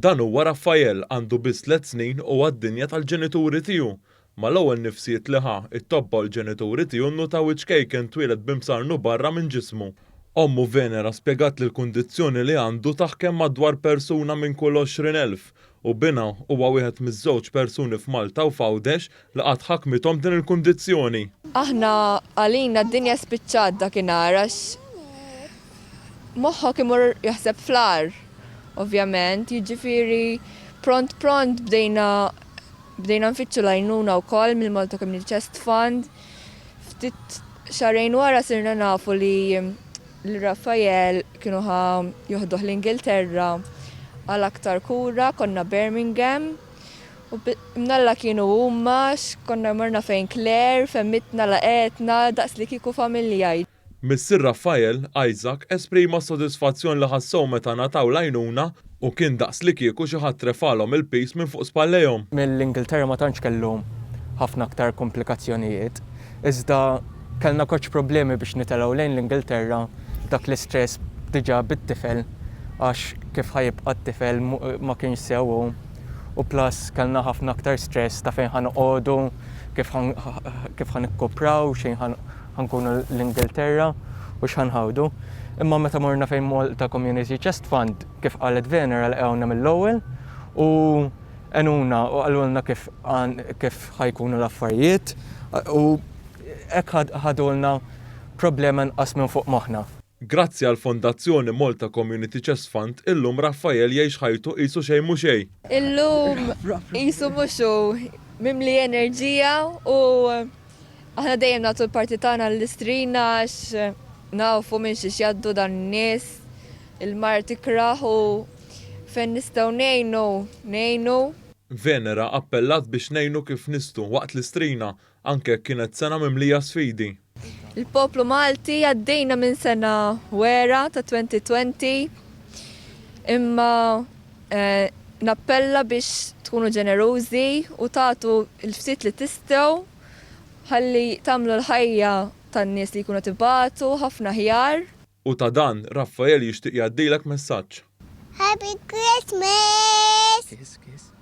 Dan huwa Raphael, għandu biss tlett snin u għad-dinja tal-ġenituri tiegħu. Mal-ewwel nifsijiet li ħa, it-tobba u l-ġenituri tiegħu nnutaw iċ-ċkejken twieled b'imsarnu barra minn ġismu. Ommu Venera spjegat li l-kundizzjoni li għandu taħkem madwar persuna minn kull 20,000 u binha huwa wieħed miż-żewġ persuni f'Malta u f'Għawdex li qatt ħakmithom din il-kundizzjoni. Aħna għalina d-dinja spiċċat dakinhar għax moħħok imur jaħseb fl-agħar, ovvjament, jiġifieri pront pront bdejna bdejna nfittxu l-għajnuna wkoll mill-Malta Community Chest Fund. Ftit xahrejn wara sirna nafu li lil Raphael kienu ħa joħduh l-Ingilterra għal aktar kura, konna Birmingham u mnalla kienu huma għax konna morna fejn Claire, fehmitna, laqgħetna daqs li kieku familja. Missier Raphael, Isaac, esprima s-sodisfazzjon li ħassew meta ngħataw l-għajnuna u kien daqslikieku xi ħadd refagħlhom il-piż minn fuq spallejhom. Mill-Ingilterra ma tantx kellu ħafna aktar komplikazzjonijiet, iżda kellna koċċ problemi biex nitelgħu lejn l-Ingilterra b'dak l-istress diġà bit-tifel għax kif ħa jibqa' t-tifel ma kienx sew hu u plus kellna ħafna aktar stress ta' fejn ħa noqogħdu, kif ħa nikkupraw, xejn ħa Ħa nkunu l-Ingilterra u x'ħa nħawdu. Imma meta morna fejn Malta Community Chest Fund, kif qalet Venera laqgħuna mill-ewwel u għenuna u qalulna kif kif ħa jkunu l-affarijiet u hekk ħadulna problema inqas minn fuq moħħna. Grazzi għall-Fondazzjoni Malta Community Chest Fund, illum Raphael jgħix ħajtu qisu xejn mhu xejn. Illum qisu mhux hu, mimli enerġija u Aħna dejjem nagħtu l-parti tagħna lill-Istrina għax nafu minn xiex jgħaddu dan in-nies, il-mard ikrah u fejn nistgħu ngħinu, ngħinu. Venera appellat biex ngħinu kif nistgħu waqt l-Istrina, anke jekk kienet sena mimlija sfidi. Il-poplu Malti għaddejna minn sena wera ta' 2020 imma nappella biex tkunu ġenerużi u tagħtu l-ftit li tistgħu Ħalli tagħmlu l-ħajja tan-nies li jkunu qed ibatu ħafna aħjar. U ta' dan, Raffael jixtieq jgħaddilek messaġġ. Happy Christmas! Kiss, kiss.